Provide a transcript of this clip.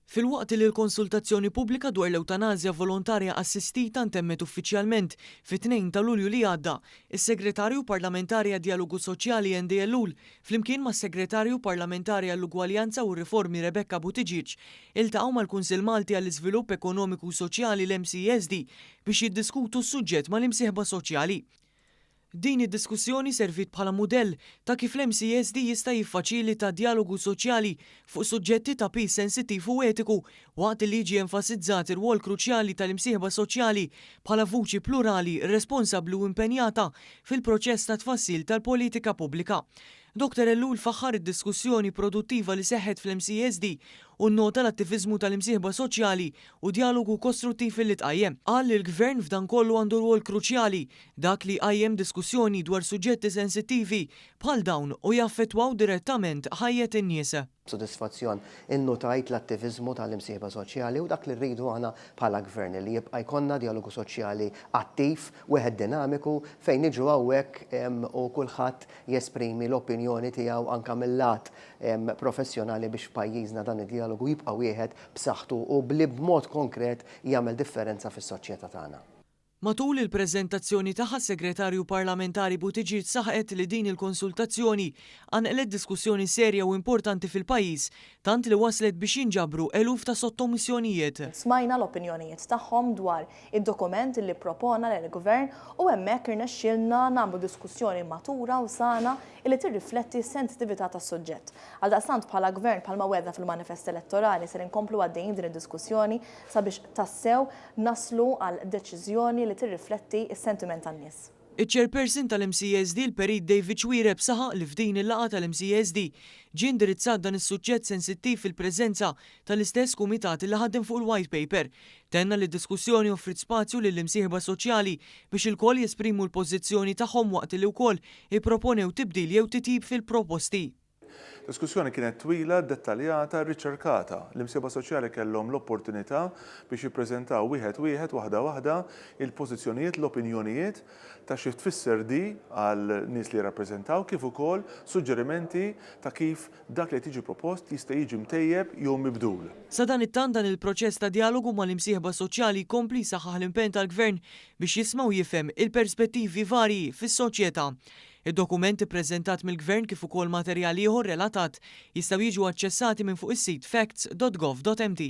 Filwaqt li l-konsultazzjoni pubblika dwar l-ewtanasja volontarja assistita ntemmet uffiċjalment fit-2 ta' Lulju li għadda, is-Segretarju Parlamentari għad-Djalogu Soċjali Andy Ellul flimkien mas-Segretarju Parlamentari għall-Ugwaljanza u r-Riformi Rebecca Buttigieg iltaqgħu mal-Kunsill Malti għall-Iżvilupp Ekonomiku u Soċjali l-MCESD biex jiddiskutu s-suġġett mal-imsieħba soċjali. Din id-diskussjoni serviet bħala mudell ta' kif l-MCESD jista' jiffaċilita djalogu soċjali fuq suġġetti ta' piż sensittiv u etiku waqt li jiġi enfasizzat ir-rwol kruċjali tal-imsieħba soċjali bħala vuċi plurali, responsabbli u impenjata fil-proċess ta' tfassil tal-politika pubblika. Dottor Ellul faħħar id-diskussjoni produttiva li seħħet fl-MCESD u nnota l-attiviżmu tal-imsieħba soċjali u djalogu kostruttiv li tqajjem. Qal li l-Gvern f'dan kollu għandu rwol kruċjali, dak li jqajjem diskussjoni dwar suġġetti sensittivi bħal dawn u jaffettwaw direttament ħajjet in-nies. B'sodisfazzjon innutajt l-attiviżmu tal-imsieħba soċjali u dak li rridu aħna bħala Gvern, li jibqa' jkollna djalogu soċjali attiv, wieħed dinamiku, fejn niġu hawnhekk u kulħadd jesprimi l-opinjoni tiegħu anke mil-lat professjonali biex f'pajjiżna dan id-djalogu jibqa' wieħed b'saħħtu u li b'mod konkret jagħmel differenza fis-soċjetà tagħna. Matul il-preżentazzjoni tagħha s-Segretarju Parlamentari Buttigieg saħqet li din il-konsultazzjoni qanqlet diskussjoni serja u importanti fil-pajjiż tant li waslet biex jinġabru eluf ta' sottomissjonijiet. Smajna l-opinjonijiet tagħhom dwar id-dokument li ppropona l-Gvern u hemmhekk irnexxielna nagħmlu diskussjoni matura u sana illi tirrifletti s-sensitività tas-suġġett. Għaldaqstant bħala Gvern bħalma wegħdna fil-manifest elettorali ser inkomplu għaddejjin din id-diskussjoni sabiex tassew naslu għal deċiżjoni li tirrifletti s-sentiment tan-nies. Iċ-Chairperson tal-MCESD, il-Perit David Xuereb saħaq li f'din il-laqgħa tal-MCESD ġie indirizzat dan is-suġġett sensittiv fil-preżenza tal-istess kumitat li ħadem fuq il-White Paper. Tenna li d-diskussjoni offriet spazju lill-imsieħba soċjali biex ilkoll jesprimu l-pożizzjoni tagħhom waqt li wkoll ipproponew tibdil jew titjib fil-proposti. Diskussjoni kienet twila, dettaljata, riċerkata. L-imsieħba soċjali kellhom l-opportunità biex jippreżentaw wieħed wieħed, waħda waħda, il-pożizzjonijiet, l-opinjonijiet ta' xi tfisser di għal nies li jirrappreżentaw kif ukoll suġġerimenti ta' kif dak li qed jiġi propost jista' jiġi mtejjeb jew mibdul. Sadanittant dan il-proċess ta' djalogu mal-imsieħba soċjali jkompli jsaħħaħ l-impenn tal-Gvern biex jisma' u jifhem il-perspettivi varji fis-soċjetà. Id-dokument ippreżentat mill-Gvern kif ukoll materjal ieħor relatat jistgħu jiġu aċċessati minn fuq is-sit facts.gov.mt.